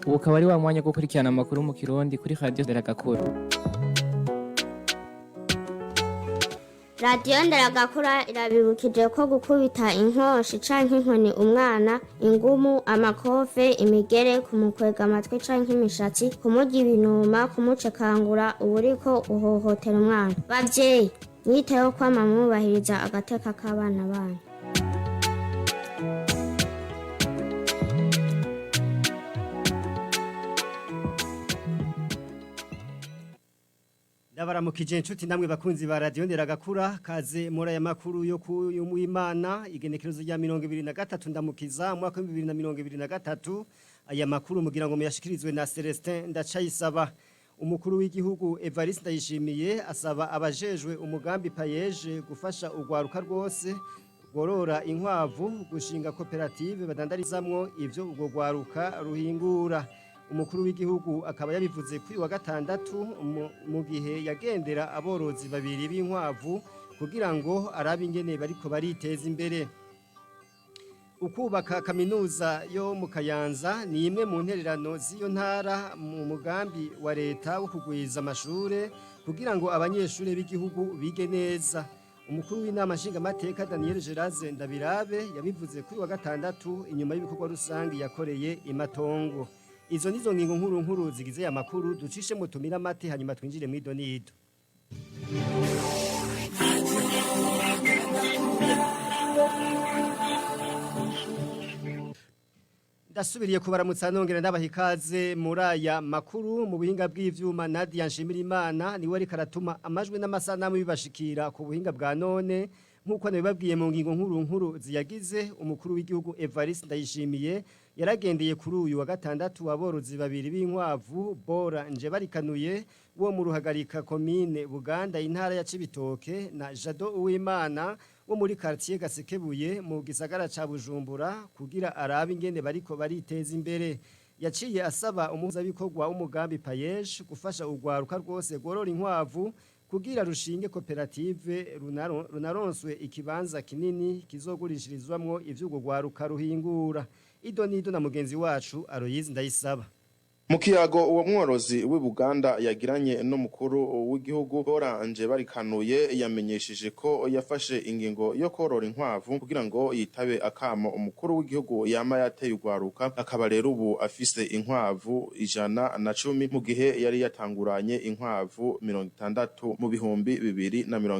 Ubu ukaba ari wa mwanya wo gukurikirana amakuru mu Kirundi kuri Radio Nderagakura. Radiyo Nderagakura irabibukije ko gukubita inkoshi canke inkoni umwana, ingumu, amakofe, imigere, kumukwega amatwi canke imishatsi, kumurya ibinuma, kumucekangura uba uriko uhohotera umwana. Bavyeyi, mwiteho kwama mwubahiriza agateka k'abana banyu. Ndabaramukije inshuti namwe bakunzi ba Radio Nderagakura, kaze muri aya makuru yo kuyumwimana igenekerezo rya 2023 ndamukiza mwaka wa 2023. Aya makuru mugira ngo muyashikirizwe na Celestin Ndacayisaba. Umukuru w'igihugu Evariste Ndayishimiye asaba abajejwe umugambi Payeje gufasha urwaruka rwose gorora inkwavu gushinga koperative badandarizamwo ivyo urwo rwaruka ruhingura. Umukuru w'igihugu akaba yabivuze kuri wa gatandatu mu gihe yagendera aborozi babiri b'inkwavu kugira ngo arabe ingene bariko bariteza imbere. Ukubaka kaminuza yo mu Kayanza ni imwe mu ntererano z'iyo ntara mu mugambi wa leta wo kugwiza amashure kugira ngo abanyeshure b'igihugu bige neza. Umukuru w'inama nshingamateka Daniel Geraze Ndabirabe yabivuze kuri wa gatandatu inyuma y'ibikorwa rusangi yakoreye imatongo. Izo nizo ngingo nkuru nkuru zigize aya makuru, ducishe mu tumira amate hanyuma twinjire mu idonido. Ndasubiriye kubaramutsa nongera ndabaha ikaze muri aya makuru. Mu buhinga bw'ivyuma, Nadia Nshimirimana niwe ariko aratuma amajwi n'amasanamu bibashikira ku buhinga bwa none. Nk'uko nabibabwiye mu ngingo nkuru nkuru ziyagize, umukuru w'igihugu Evariste Ndayishimiye yaragendeye kuri uyu wa gatandatu aborozi babiri b'inkwavu, Bora Njebarikanuye wo mu Ruhagarika, komine Buganda, intara ya Cibitoke, na Jado Uwimana wo muri quartier Gasekebuye mu gisagara ca Bujumbura, kugira arabe ingene bariko bariteza imbere. Yaciye asaba umuhuzabikorwa w'umugambi Payesh gufasha urwaruka rwose gorora inkwavu kugira rushinge koperative, runaronswe ikibanza kinini kizogurishirizwamwo ivy'urwo rwaruka ruhingura. Ido nido na mugenzi wacu Aloyizi Ndayisaba. Mu kiyago uwo mworozi w'i Buganda yagiranye n'umukuru w'igihugu, Boranje Barikanuye yamenyesheje ko yafashe ingingo yo korora inkwavu kugira ngo yitabe akamo umukuru w'igihugu yama yateye urwaruka. Akaba rero ubu afise inkwavu 110, mu gihe yari yatanguranye inkwavu 60 mu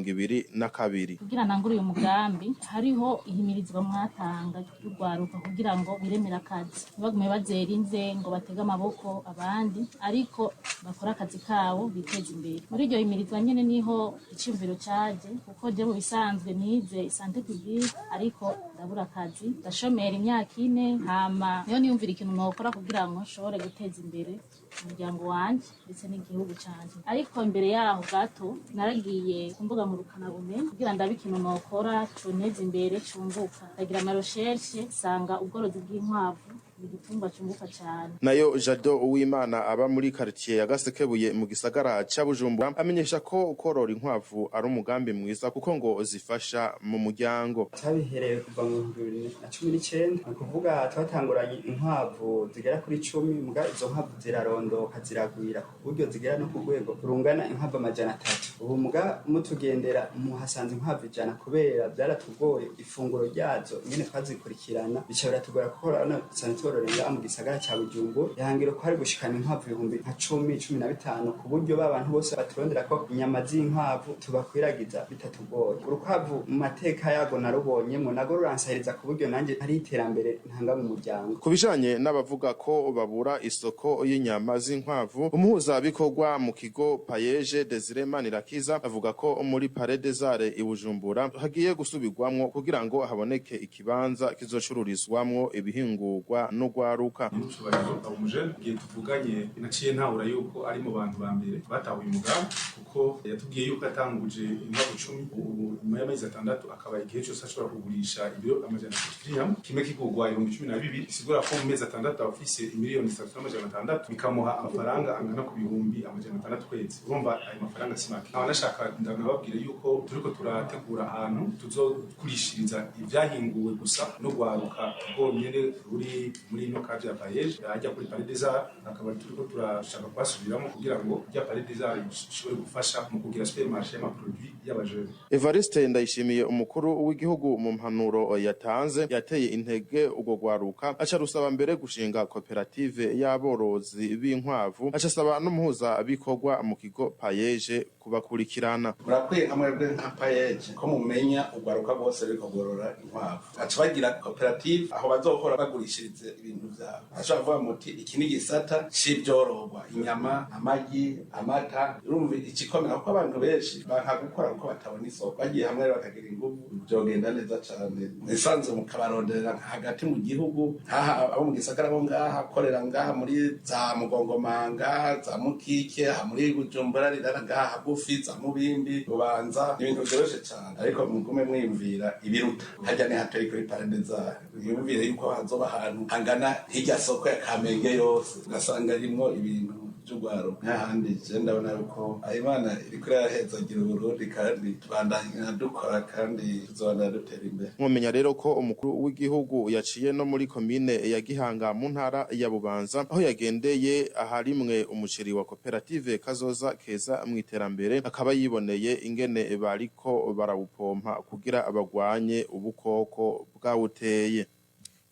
2022. Kugira nangure uyu mugambi, hariho ihimirizwa mwatanga ry'urwaruka kugira ngo biremere akazi, ntibagume bazera inze ngo batege amaboko abandi, ariko bakora akazi kabo biteze imbere. Muri iryo himirizwa nyene niho iciyumviro caje, kuko je mu bisanzwe nize santé publique, ariko ndabura akazi, ndashomera imyaka 4. Hama niyo niyumvira ikintu nokora kugira ngo nshobore guteza imbere umuryango wanje ndetse n'igihugu canje. Ariko imbere yaho gato naragiye ku mbuga ngurukanabumenyi kugira ndabe ikintu nokora conteza imbere cunguka. Ndagira ama recherche, nsanga ubworozi bw'inkwavu ni igitungwa cunguka cane. Nayo Jado Uwimana aba muri quartier ya Gasekebuye mu gisagara ca Bujumbura amenyesha ko korora inkwavu ari umugambi mwiza, kuko ngo zifasha mu muryango. Twabihereye kuva mu 2019, ni ukuvuga twatanguranye inkwavu zigera kuri 10, muga izo nkwavu zirarondoka ziragwira ku buryo zigera no ku rwego rungana inkwavu 300 ubu. Muga mutugendera muhasanze inkwavu 100, kubera byaratugoye ifunguro ryazo ingene twazikurikirana, bica biratugora, kuko urabona dusanzwe twororera mu gisagara ca Bujumbura. Ihangiro ko hari gushikana inkwavu ibihumbi nka 10, 15, ku buryo ba bantu bose baturondera ko inyama z'inkwavu tubakwiragiza bitatugoye. Urukwavu mu mateka yago narubonyemo, nago ruransahiriza ku buryo nanjye hari iterambere ntanga mu muryango. Ku bijanye n'abavuga ko babura isoko y'inyama z'inkwavu, umuhuzabikorwa mu kigo Payeje Desire Manirakiza avuga ko muri Palais des Arts i Bujumbura hagiye gusubirwamwo kugira ngo haboneke ikibanza kizocururizwamwo ibihingurwa n'urwaruka. Nyiricubahiro abo mujene, igihe tuvuganye naciye ntahura yuko ari mu bantu ba mbere batahuye umugambi, kuko Kuko yatubwiye yuko yatanguje inkwavu 10, ubu nyuma y'amezi 6 akaba igihe cyose ashobora kugurisha ibiro 300 vy'inyama, kimwe kigurwa 12,000, bisigura ko mu mezi 6 aba afise 3,600,000, bikamuha amafaranga angana ku 600,000 kwezi. Urumva ayo mafaranga si make. Nkaba nashaka ndababwire yuko turiko turategura ahantu tuzokurishiriza ivyahinguwe gusa no gwaruka rwonyene ruri muri ino cadre ya PAEEJ, hajya kuri Palais des Arts. Akaba turiko turashaka kuhasubiramo kugira ngo rya Palais des Arts ishobore gufasha mu kugira supermarché y'amaproduit y'abajene. Evariste Ndayishimiye, umukuru w'igihugu, mu mpanuro yatanze yateye intege urwo rwaruka, aca rusaba mbere gushinga koperative y'aborozi b'inkwavu, aca asaba n'umuhuza bikorwa mu kigo PAEEJ kubakurikirana. Murakwiye nka mwebwe nka PAEEJ ko mumenya urwaruka rwose ruriko rworora inkwavu, baca bagira koperative aho bazohora bagurishirize ibintu vyabo. Ashobora kuvuga muti iki ni igisata c'ivyororwa, inyama, amagi, amata. Urumva ikikomera kuko abantu benshi banka gukora kuko batabona isoko. Bagiye hamwe rero bakagira inguvu, vyogenda neza cane. Mwisanze mukabaronderera hagati mu gihugu, nkaha abo mu gisagara, bo ngaha korera ngaha muri za Mugongomanga, za Mukike, aha muri Bujumbura rirara ngaha hagufi, za Mubimbi, Bubanza. Ibintu vyoroshe cane, ariko mugume mwiyumvira ibiruta harya ni hatari kuri paradeza. Mwiyumvire yuko hazoba ahantu hangana hirya soko ya Kamenge yose, ugasanga harimwo ibintu vy'urwaruka nk'ahandi. Je ndabona yuko Imana iriko irahezagira Uburundi, kandi tubandanya dukora kandi tuzobandanya dutera imbere. Mwomenya rero ko umukuru w'igihugu yaciye no muri komine ya Gihanga mu ntara ya Bubanza, aho yagendeye aharimwe umuceri wa koperative Kazoza Keza mu iterambere, akaba yiboneye ingene bariko barawupompa kugira bagwanye ubukoko bwawuteye.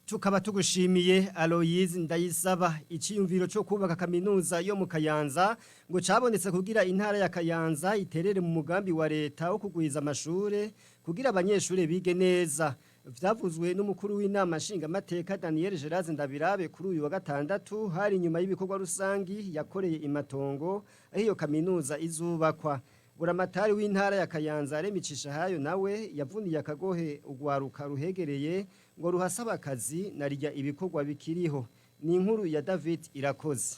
Tukaba tugushimiye, Aloyize Ndayisaba. Iciyumviro cyo kubaka kaminuza yo mu Kayanza ngo cabonetse kugira intara ya Kayanza iterere mu mugambi wa leta wo kugwiza amashure kugira abanyeshure bige neza. Vyavuzwe n'umukuru w'inama nshingamateka Daniel Gerard Ndabirabe kuri uyu wa gatandatu, hari inyuma y'ibikorwa rusangi yakoreye imatongo aho iyo kaminuza izubakwa. Buramatari w'intara ya Kayanza Remicisha hayo nawe yavuniye akagohe ugwaruka ruhegereye ngo ruhasaba akazi narijya ibikorwa bikiriho. Ni inkuru ya David Irakoze.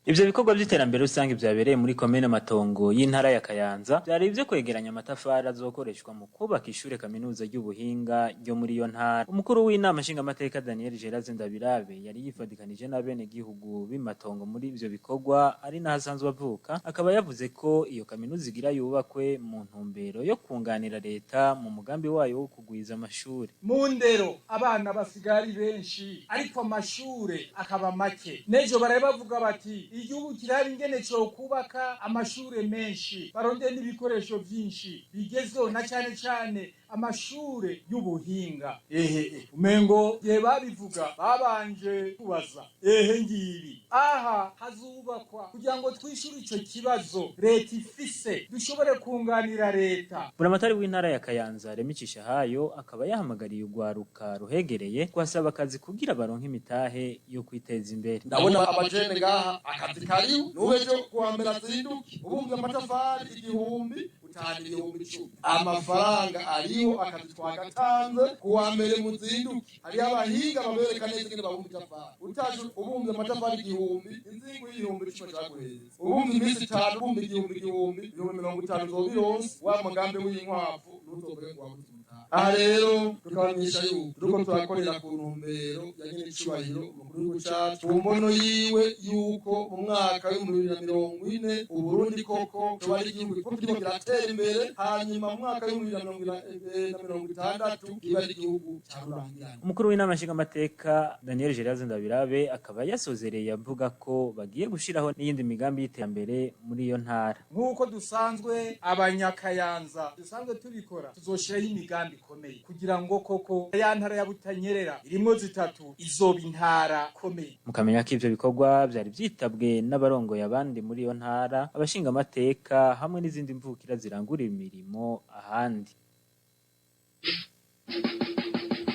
Ivyo bikorwa vy'iterambere rusange vyabereye muri komine Matongo y'intara ya Kayanza vyari ivyo kwegeranya amatafari azokoreshwa mu kubaka ishure kaminuza ry'ubuhinga ryo muri iyo ntara. Umukuru w'inama nshingamateka Daniel Gerard Ndabirabe yari yifadikanije n'abenegihugu b'i Matongo muri ivyo bikorwa, ari naho asanzwe avuka, akaba yavuze ko iyo kaminuza igira yubakwe mu ntumbero yo kunganira leta mu mugambi wayo wo kugwiza amashure. Mu ndero abana basigaye ari benshi, ariko amashure akaba make. N'ejo baraye bavuga bati igihugu kirahari ingene cokubaka amashure menshi, barondeye n'ibikoresho vyinshi bigezweho, na cane cane amashure y'ubuhinga. Ehe, umengo gihe babivuga babanje kubaza ehe ngibi aha hazubakwa kugira ngo twishure ico kibazo leta ifise, dushobore kunganira leta. Buramatari w'intara ya Kayanza Remicisha hayo akaba yahamagariye urwaruka ruhegereye kuhasaba akazi kugira baronke imitahe yo kwiteza imbere. Ndabona abajene ngaha, akazi kariho. N'ubu ejo kuwa mbere azinduke, ubumbye amatafari 1000 utahana 10,000. Amafaranga ariho, akazi twagatanze. Kuwa mbere muzinduke, hariho abahinga babereka neza ingene babumba itafari. Utaje ubumbye amatafari 1000, inzingu y'10,000 caguheza. Ubumbye iminsi 5, ubumba 1000 1000, 50,000 uzobironse. Wa mugambi w'inkwavu ntuzovuge ngo wabuze umutahe. Aha rero tukabamenyesha yuko turiko turakorera ku ntumbero ya nyen'icubahiro umukuru w'igihugu cacu, ku mbono yiwe yuko mu mwaka w'2040 Uburundi koko coba ari igihugu ko kiriko kiratera imbere, hanyuma mu mwaka w'2060 kiba ari igihugu ca rurangirana. Umukuru w'inama nshingamateka Daniel Gerard Ndabirabe akaba yasozereye avuga ko bagiye gushiraho n'iyindi migambi y'iterambere muri iyo ntara. Nk'uko dusanzwe abanyakayanza dusanzwe tubikora, tuzoshiraho imigambi ikomeye kugira ngo koko ya ntara ya Butanyerera irimwo zitatu izoba intara ikomeye. Mukamenya ko ivyo bikorwa vyari vyitabwe n'abarongoye abandi muri iyo ntara, abashingamateka hamwe n'izindi mvukira zirangura imirimo ahandi.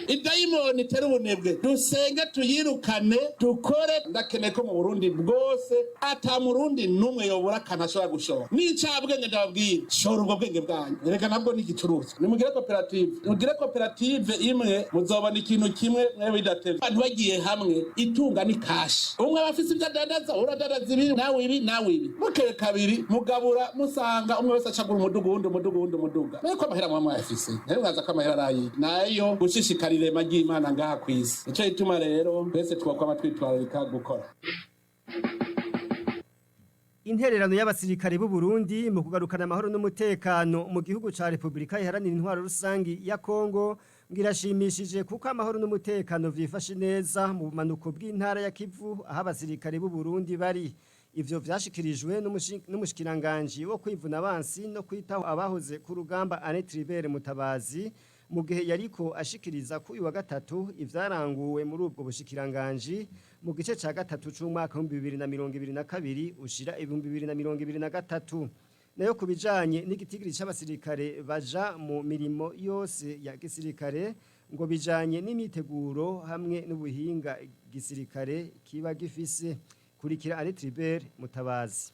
Idayimoni itera ubunebwe, dusenge tuyirukane, dukore. Ndakeneye ko mu Burundi bwose ata murundi n'umwe yobura akantu ashobora gushora. N'incabwenge ndababwira, shora ubwo bwenge bwanyu, erega nabwo ni igicuruzwa. Nimugire koperative, mugire koperative imwe, muzobona ikintu kimwe mwe bidatevye. Abantu bagiye hamwe, itunga ni kashi. Umwe aba afise ivyo adandaza, uradandaza ibi, nawe ibi, nawe ibi, bukeye kabiri mugabura, musanga umwe wese acagura umuduga, uwundi umuduga, uwundi umuduga. Nuko amahera muba mwayafise, nayo mwaza ko amahera arayi nayo gushishikara irema ry'Imana ngaha kw'isi. Nico gituma rero twese twokwama twitwararika gukora. Intererano y'abasirikare b'u Burundi mu kugarukana amahoro n'umutekano mu gihugu ca Republika Iharanira Intwaro Rusangi ya Kongo ngirashimishije, kuko amahoro n'umutekano vyifashe neza mu bumanuko bw'intara ya Kivu aho abasirikare b'u Burundi bari. Ivyo vyashikirijwe n'umushikiranganje wo kwivuna abansi no kwitaho abahoze ku rugamba, Anne Tribert Mutabazi, mu gihe yariko ashikiriza ku uyu wa gatatu ivyaranguwe muri ubwo bushikiranganje mu gice ca gatatu c'umwaka wa 2022 ushira 2023. Nayo kubijanye n'igitigiri c'abasirikare baja mu mirimo yose ya gisirikare, ngo bijanye n'imiteguro hamwe n'ubuhinga gisirikare kiba gifise. Kurikira Anne Tribert Mutabazi.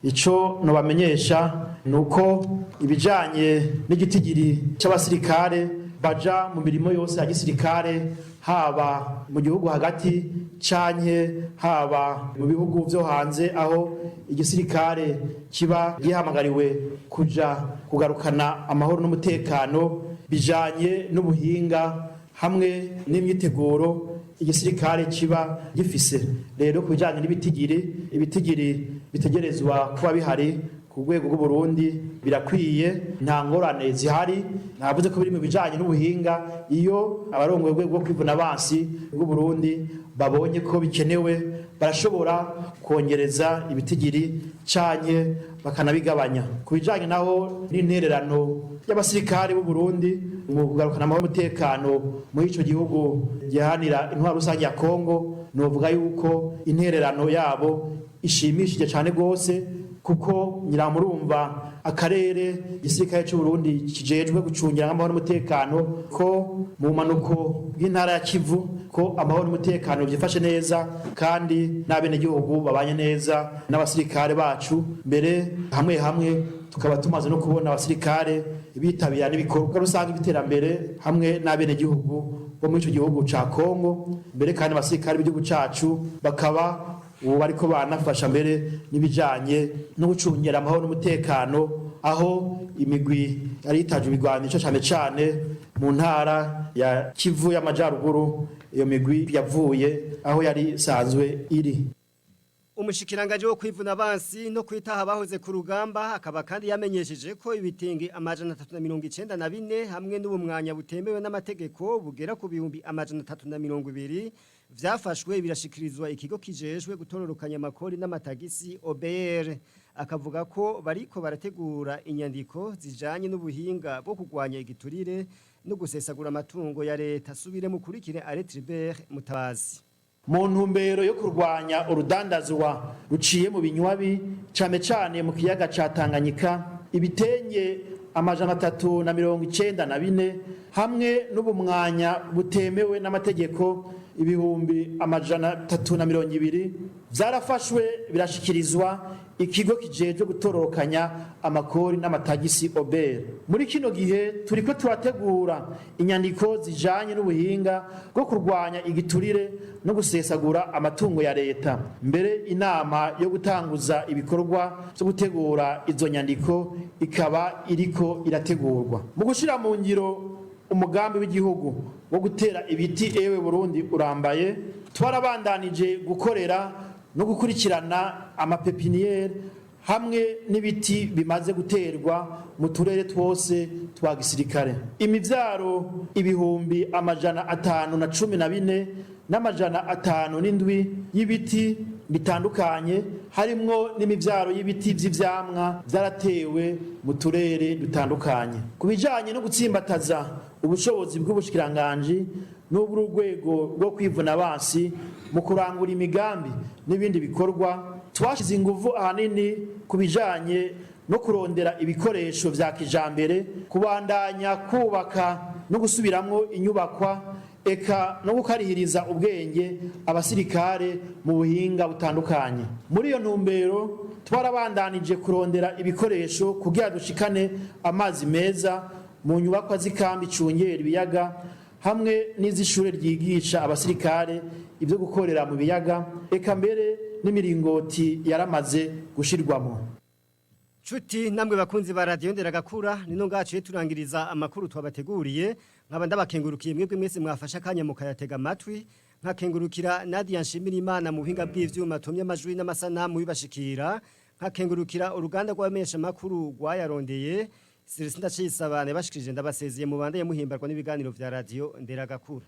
Ico nobamenyesha ni uko ibijanye n'igitigiri c'abasirikare baja mu mirimo yose ya gisirikare, haba mu gihugu hagati canke haba mu bihugu vyo hanze aho igisirikare kiba gihamagariwe kuja kugarukana amahoro n'umutekano, bijanye n'ubuhinga hamwe n'imyiteguro igisirikare kiba gifise. Rero ku bijanye n'ibitigiri, ibitigiri bitegerezwa kuba bihari ku rwego rw'Uburundi birakwiye, nta ngorane zihari. Navuze ko biri mu bijanye n'ubuhinga. Iyo abarongoye urwego rwo kwivuna abansi bw'Uburundi babonye ko bikenewe, barashobora kongereza ibitigiri canke bakanabigabanya. Ku bijanye naho n'intererano y'abasirikare b'u Burundi mu kugarukana amahoro n'umutekano muri ico gihugu giharanira intwaro rusange ya Kongo, novuga yuko intererano yabo ishimishije cane gose, kuko nyiramurumva akarere igisirikare cy'u Burundi kijejwe gucungira amahoro n'umutekano ko mu manuko bw'intara ya Kivu, ko amahoro n'umutekano byifashe neza kandi n'abenegihugu babanye neza n'abasirikare bacu. Mbere hamwe hamwe tukaba tumaze no kubona abasirikare bitabira n'ibikorwa rusange by'iterambere hamwe n'abenegihugu bo muri ico gihugu ca Kongo. Mbere kandi abasirikare b'igihugu cacu bakaba ubu bariko banafasha mbere n'ibijanye no gucungera amahoro n'umutekano aho imigwi yari yitaje ibigwanisho, cane cane mu ntara ya Kivu y'Amajaruguru, iyo migwi yavuye aho yari isanzwe iri. Umushikiranganji wo kwivuna abansi no kwitaha abahoze ku rugamba akaba kandi yamenyesheje ko ibitenge 394 hamwe n'ubumwanya butemewe n'amategeko bugera ku 320,000 vyafashwe birashikirizwa ikigo kijejwe gutororokanya amakori n'amatagisi, OBR. Akavuga ko bariko barategura inyandiko zijanye n'ubuhinga bwo kurwanya igiturire no gusesagura amatungo ya leta. Subire mukurikire Aretribert Mutabazi. Mu ntumbero yo kurwanya urudandazwa ruciye mu binywabi, cane cane mu kiyaga ca Tanganyika, ibitenge 394 hamwe n'ubumwanya butemewe n'amategeko 320,000 vyarafashwe birashikirizwa ikigo kijejwe gutororokanya amakori n'amatagisi, OBR. Muri kino gihe turiko turategura inyandiko zijanye n'ubuhinga bwo kurwanya igiturire no gusesagura amatungo ya leta. Mbere inama yo gutanguza ibikorwa vyo gutegura izo nyandiko ikaba iriko irategurwa. Mu gushira mu ngiro umugambi w'igihugu wo gutera ibiti Ewe Burundi Urambaye, twarabandanije gukorera no gukurikirana amapepiniyeri hamwe n'ibiti bimaze guterwa mu turere twose twa gisirikare. Imivyaro 514,507 y'ibiti bitandukanye, harimwo n'imivyaro y'ibiti vy'ivyamwa, vyaratewe mu turere dutandukanye. Ku bijanye no gutsimbataza ubushobozi bw'ubushikiranganji n'ubw'urwego rwo kwivuna abansi mu kurangura imigambi n'ibindi bikorwa. Twashize inguvu ahanini ku bijanye no kurondera ibikoresho vya kijambere, kubandanya kubaka no gusubiramwo inyubakwa, eka no gukarihiriza ubwenge abasirikare mu buhinga butandukanye. Muri iyo ntumbero twarabandanije kurondera ibikoresho kugira dushikane amazi meza mu nyubakwa z'ikambi icungera ibiyaga hamwe n'iz'ishure ryigisha abasirikare ibyo gukorera mu biyaga, eka mbere n'imiringoti yaramaze gushirwamo. Chuti namwe bakunzi ba radio Nderagakura, nino ngaciye turangiriza amakuru twabateguriye. Nkaba ndabakengurukiye mwebwe mwese mwafasha kanya mukayatega amatwi, nkakengurukira Nadia Nshimira Imana mu buhinga bw'ivyuma tumye amajwi n'amasanamu bibashikira, nkakengurukira uruganda rw'abamenyesha makuru rwayarondeye. Celestin Ndaciyisabane bashikirije, ndabasezeye mu bande muhimbarwa n'ibiganiro vya radio Nderagakura.